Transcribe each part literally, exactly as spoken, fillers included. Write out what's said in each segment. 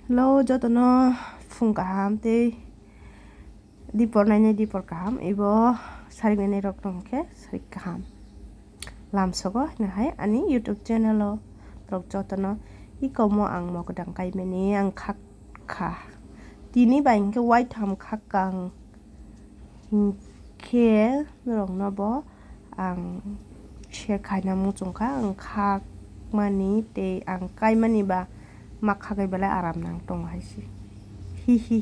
Hello, jotono phung kaham tei dipor nainai dipor kaham, ibo sarik nainai rok tong khe sarik kaham. Lamsogo hwnwi hai ani YouTube channel o norok jotono ikomo ang mokdang kaimani ang khak kha. Tini bai hwnkhe waitham khak kha ang. Hinkhe norokno bo ang share khaina muchung kha, ang khakmani tei ang kaimani ba ma khagwi belai aram nang tongo hai se. Hi hi.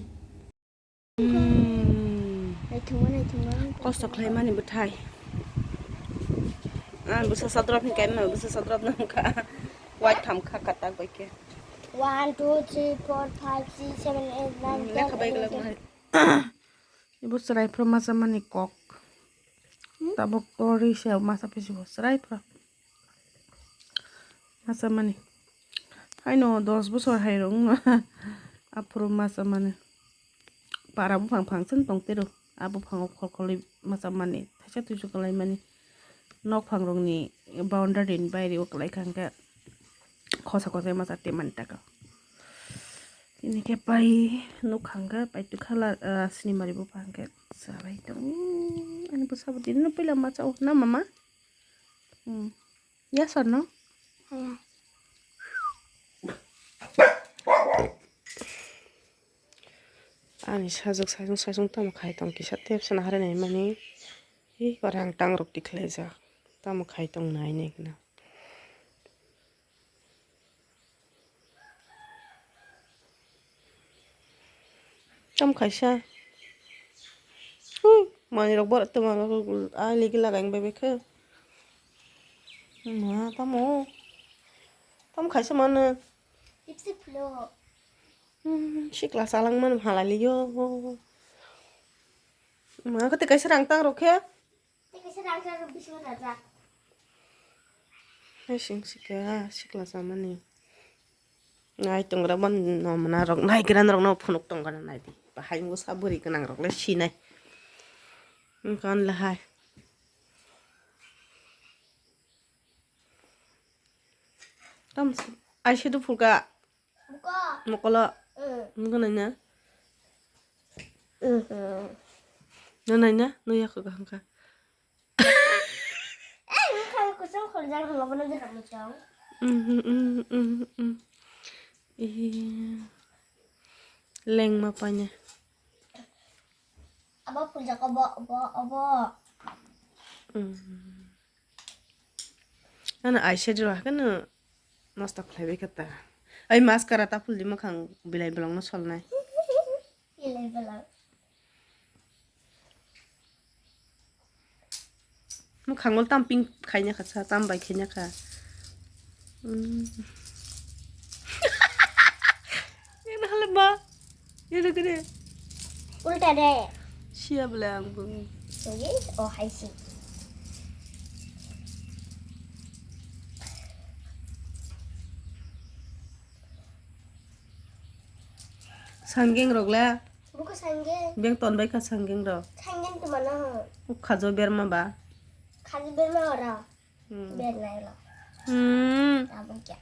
Hmm. Naithokma, naithokma. Kosto khlaimani bwthai. Ang bwsa sadrop ni kaima, bwsa sadrop nang kha. Waitham kha katak bai khe. One, two, three, four, five, six, seven, eight, nine, Hmm, ten, lekha bai eleven, glak twelve. Ibo chwrai phro masa mani kok. Hmm? Tabuk tori se masa pisi bo chwrai phro. Masa mani. Haino dos bosor hai rok wngma. Aphuru masa mani. Para buphang phang chwng tong tero. A buphang o khol khol wi masa mani. Thaisa tuisu kwlai mani. Nok phang rok ni boundary ni baire o kwlai kha hwnkhe. Khosa khosa masa te mani taka. Tini khe pai nuk hangkhe pai tukha la, ah, sinimari bo hangkhe salai tong. Ani bwsa bo tini no puila ma chao na mama? Hmm. Yes or no? Yes. Ani sajwk saisung saisung tamo khai tong kisa tep sana hari nai mani. Hi rang tang rok tikhlai jak. Tamo khai tong nai nai khna. Tam kaisa. Hui, manwi rok borok tongma rok ai ligi lagai bai bai khe. Ma tamo. Tam kaisa mano. Lipstick phulo. Hmm, sikla salang mano halai liyo. Ma kate kaisa rang tang rok khe. Tei kaisa rang rok bisingo dajak. Hai sing sika sikla samani. Nai tongra ban no mna rok nai gran rok no phunuk tong gana nai di. Bahai mo sa bwrwi gwnang rok le sinai. Wngkha le hai. Tam aise du phulka. Buko. Mokolo. Mm. Nungkha nai na? Mhm. No nai na? No yakho kaham kha. Eh, nungkha kusum khorjak rwma bono jora muchung. Mhm, mhm, mhm, mhm. Ih. Lengma paine. Abo puljak obo, obo, obo. Mm. Ano eyeshadow hakhe no nosto khlaibai kha ta. Ai mascara ta phuldi mwkhang bilai bolong no solnai. Bilai bolong. Mwkhango tam pink khaina kha sa, tam bai khaina kha. Mm. Yang na hale ba? Yang na kene? Ulta de. Siya bole ang bung. Oye, oh hai si. Sangeng rok le? Buko sangeng. Beng ton bai kha sangeng rok. Sangeng to mano. Khajo berma ba? Khajo berma ora. Hmm. Bernai lo. Hmm. Tabuk ya.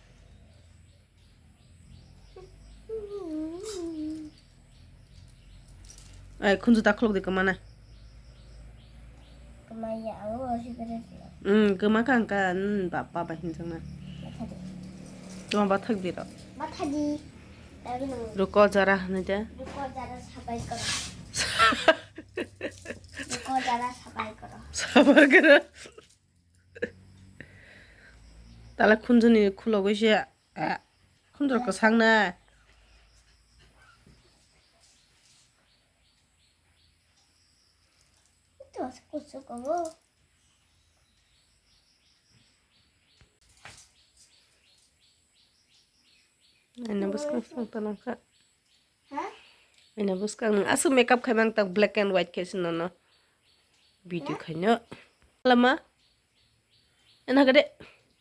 Ai, khunju ta khuluk di kwmana. Kwmaya, ang bo si bere si. Hmm, kwma ka ang ka, hmm, ba, ba, ba, hinjang na. Bathadi. Kwma bathak di ro. Bathadi. Ruko jara hwnwi de. Ruko jara sabai koro. Ruko jara sabai koro. Sabai koro. Tala khunjuni khulogwi se, eh, khunju rok kwchang na. Ito, kuchuk obo. Aina bwskang song tanang kha. Ha? Aina bwskang aswk makeup khai mang tak black and white khai se nono. Video khaino. Lama. Ena gade.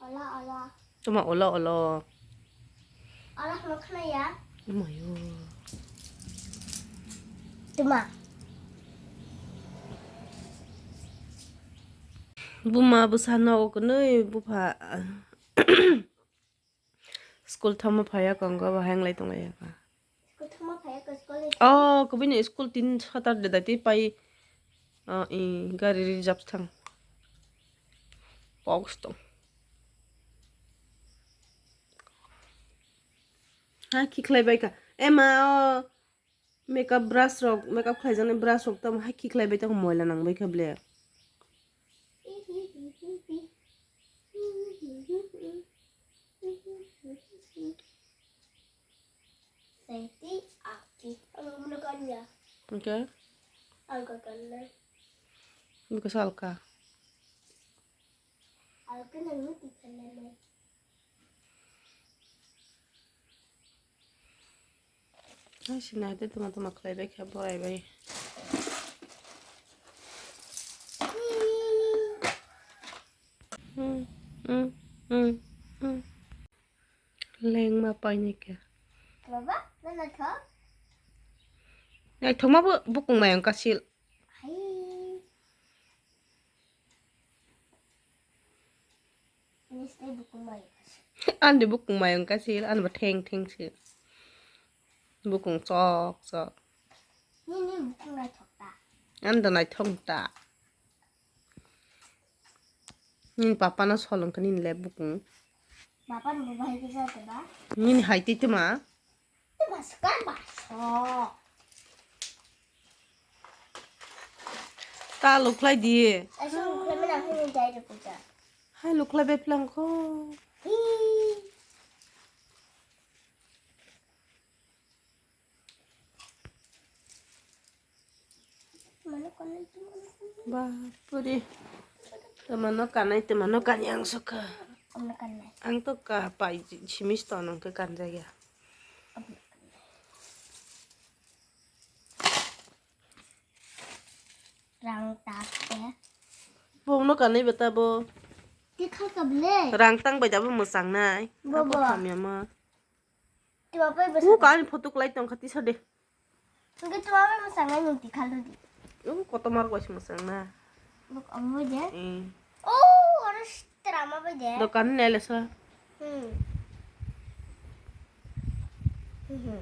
Ola, ola. Tuma ola, ola. Ola hwnwi khna ya. Mayo. Tuma. Buma bwsa nogo kwnwi bupha. School thangma phaiya kong go, bo hanglai tonglaiyakha. Oh, kubini school tin Saturday dati pai. Ah, i gari reserve thang. Box tong. Ha, ki khlai bai kha. Ema, oh, makeup brush rok, makeup khlai jani brush rok tamo ha ki khlai bai tong moila nang bai kha ble. Saiti aki. Ang muna kanya. Okay. Ang ka kanya. Buka salka. Ang ka nang muti kanya na. Ai, sinai de tuma tuma khlai bai kha borai bai. Hmm, hmm, hmm, hmm. Lengma painai khe. Baba, na naithok? Naithokma bo bukung mayung kasil. Hai. Ini sini bukung mayung kasil. Ani bukung mayung kasil, ani bo theng theng si. Bukung chok chok. Nini bukung naithok ta. Ani do naithok ta. Nini papa no solong khe nini le bukung. Papa no bahai kisa ta ba? Nini hai twi tuma? Tuma sukar ba so. Ta lukhlai di. Asu lukhlai mena hini dai de puja. Hai lukhlai be plang kho. Hi. Bapore. Temano kanai, temano kani ang sokha. Ang to ka pai simis to nang ke kanjaya. Rang tak ya. Bong no kanai beta bo. Tikha kable. Rang tang bai dabo mosang nai. Bo, abo bo. Hamya ma. Tuma pai bwsa. Buka ani photo kwlai tongkha tisa de. Hwnkhe tuma pai bwsa nai nung tikha ludi. Yung kotomar waisa mosang na. Buk omo de. Eh. Oh, oro drama bai de. Dokan nele sa. Hmm. Hmm.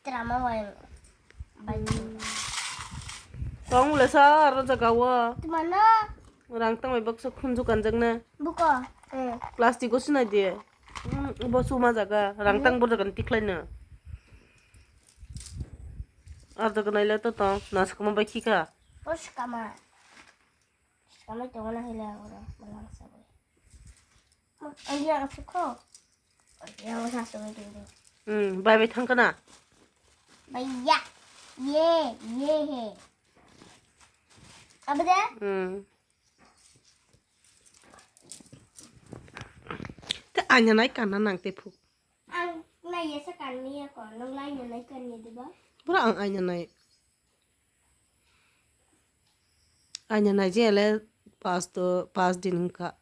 Drama bai. Bai. Tong le sa aro jaga o. Tuma no. Rang tang bai baksa khunju kanjak na. Buko. Eh. Plastic o sinai de. Hmm, bo suma jaga, rang tang bo jaga ni tikhlai no. Ar jaga naile to tong, na sakma bai khika. O sakma. Sakma tongo na hile oro, malang sabai. Ang yang sukho. Yang sa sabai tongo. Hmm, bai bai thang kana? Bai ya. Ye, ye he. Abade? Hmm. Te aina nai kanna nang te phuk. Ang naiya sa kanni ya ko, nang lai na nai kanni diba? Bura ang aina nai. Aina nai je le pas to, pas din ka.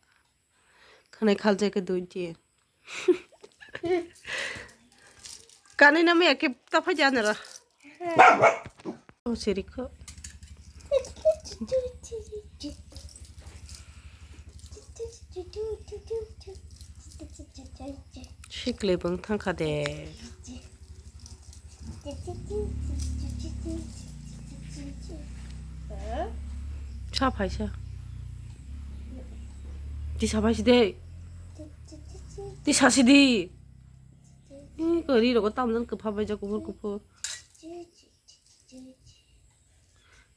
Khanai khal je ke dui din. Kanai na me ke ta phai jana ra. O sirikho. Sikle bwng thangkha de. Sa phaisa. Tisa phaisi de. Tisa sidi. Ih, kari rogo tamjani kwpha bai jak kuphur kuphur.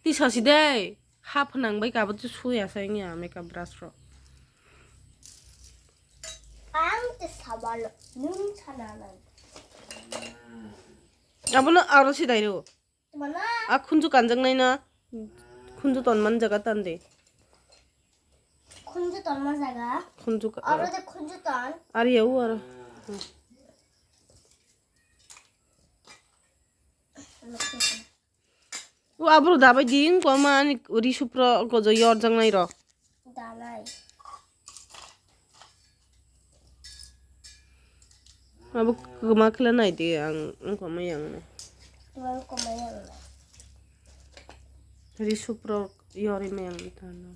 Tisa si dei, ha phnang bai kabo tu suya sa wngya makeup brush rok. Ang te sabalo, nung sana nang. Abono aro si dai ro. Mana? A khunju kanjak nai na, khunju ton man jaga tan de. Khunju ton man jaga? Khunju ka. Aro de khunju ton. Ari ya u aro. O abro dabai di, wng koma ani risupro gojo yorjaknai rok. Dalai. Abo kwma khle nai di ang, wng koma yang nai. Wng koma yang nai. Risupro yori ma yang tano.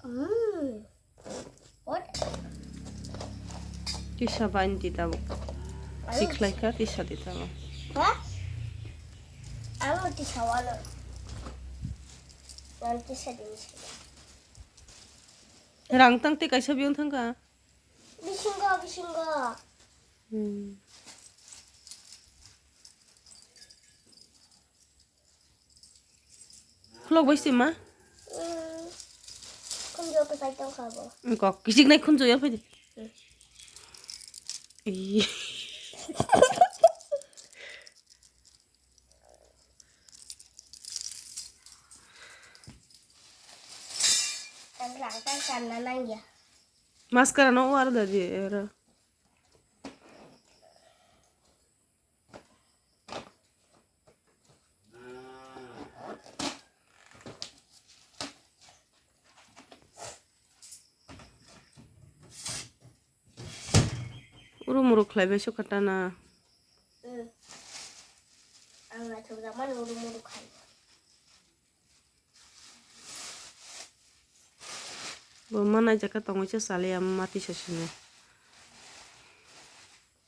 Mm. Tisa bai di tabuk. Tikhlai kha tisa di tabuk. Ha? Amo tisa walo. Nang tisa di misa. Rang tang te kaisa biyong thang kha. Bisingo, bisingo. Hmm. Khulok bai sima? Hmm. Khunju kwchai tong kha bo. Kok kisik nai khunju ya phai di. Hmm. Ih. Ang rang tang kanna nangya. Mascara no war da di era. Uru muru khlai bai sukha tana. Hmm. Ang naithok jak mani uru muru khai. Bo ma naijak khe tongwi se chaliya mati sasini.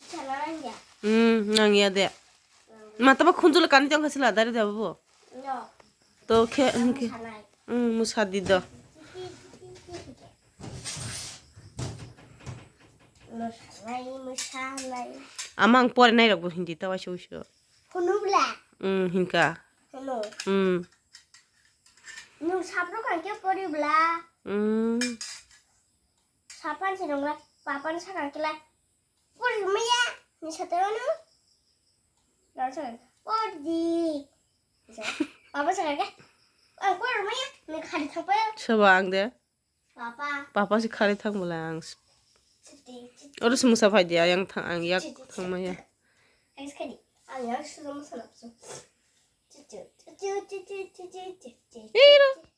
Sana nangya. Hmm, nangya de. Nangya. Ma tabo khunjul kani tong khasila dari de bo. No. To khe, ang hmm, khe. Sanai. Hmm, musa di do. Musanai, musanai. Ama ang pore nai rok bo hindi ta waisa waisa. Hunu bla. Hmm, hinka. Hunu. Hmm. Nung saprok ang khe pori bla. Hmm. Sapan se nung la, papan sakang khe la. Pori maya, ni sate anu. Lalu sakang, pori di. Papa sakang khe, ang pori maya, ni khali thang payo. Soba ang de. Papa. Papa si khali thang bwla ang. Chiti, chiti. Oro si musa phai dia, yang thang, ang yak chiti, thang maya. Ang si khadi, ang yang sudah musa lapsu. Chiti, chiti, chiti. Iro.